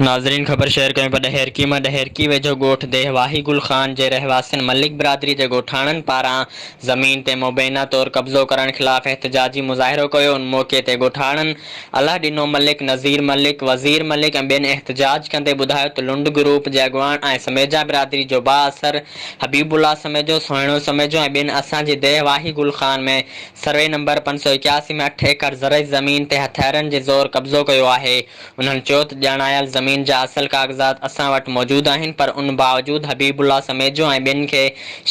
ناظرين خبر شيئر ڪيون پيا ڏهرڪي مان ڏهرڪي ويجهو ڳوٺ ديهه واهي گل خان جي رهواسين ملڪ برادري جي ڳوٺاڻن پاران زمين تي مبينا طور قبضو ڪرڻ خلاف احتجاجي مظاهرو ڪيو ان موقعي تي ڳوٺاڻن الله ڏنو ملڪ، نذير ملڪ، وزير ملڪ ۽ ٻين احتجاج ڪندي ٻڌايو ته لنڊ گروپ جي اڳواڻ ۽ سميجا برادري جو بااثر حبيب الله سميجو، سهڻو سميجو ۽ ٻين اسان جي ديهه واهي گل خان ۾ سروي نمبر 581 ۾ اٺ ايڪڙ زرعي زمين تي هٿيارن جي زور قبضو ڪيو آهي. انهن چيو ته ڄاڻايل زمين جا اصل ڪاغذات اسان وٽ موجود آهن پر ان باوجود حبيب الله سميجو ۽ ٻين کي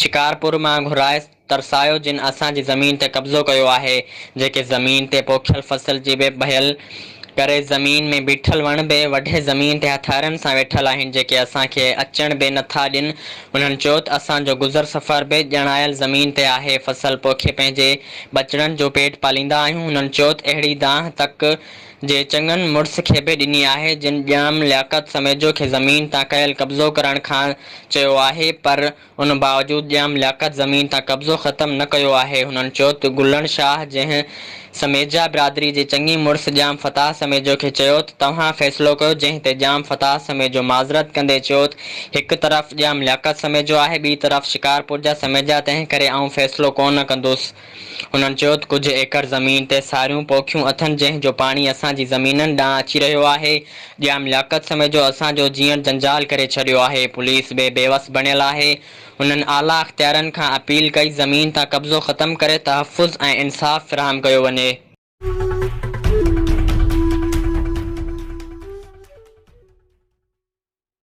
شڪارپور مان گهرائي ترسايو جن اسان جي زمين تي قبضو ڪيو آهي جيڪي زمين تي پوکيل فصل جي به ڀيل ڪري زمين ۾ بيٺل وڻ به وڍي زمين تي هٿيارن سان ويٺل آهن جيڪي اسان کي اچڻ به نه ٿا ڏين انهن چيو ته اسان جو گذر سفر به ڄاڻايل زمين تي آهي فصل پوکي پنهنجي ٻچڙن جو پيٽ پاليندا آهيون هنن چيو ته اهڙي دانهن تڪ جي چڱن مڙس کي به ڏني آهي، جن ڄام لياقت سميجو کي زمين تان ڪيل قبضو ڪرڻ کان چيو آهي پر ان باوجود ڄام لياقت زمين تان قبضو ختم نه ڪيو آهي. هنن چيو ته گلڻ شاهه جنهن سميجا برادري جي چڱي مڙس ڄام فتاح سميجو کي چيو ته توهان فيصلو ڪيو جنهن تي ڄام فتاح سميجو معذرت ڪندي چيو ته هڪ طرف ڄام لياقت سميجو آهي ٻي طرف شڪارپور جا سميجا تنهن ڪري آئون فيصلو ڪو نه ڪندس. هنن چيو ته ڪجهه ايڪڙ زمين تي ساريون پوکيون اٿن جنهن جو پاڻي اسان جي زمينن ڏانهن اچي رهيو آهي، ڄام لياقت سميجو اسان جو جيئڻ جنجال ڪري ڇڏيو آهي، پوليس به بيوس بڻيل آهي، هنن اعليٰ اختيارين کان اپيل ڪئي زمين تان قبضو ختم ڪري تحفظ ۽ انصاف فراهم ڪيو وڃي.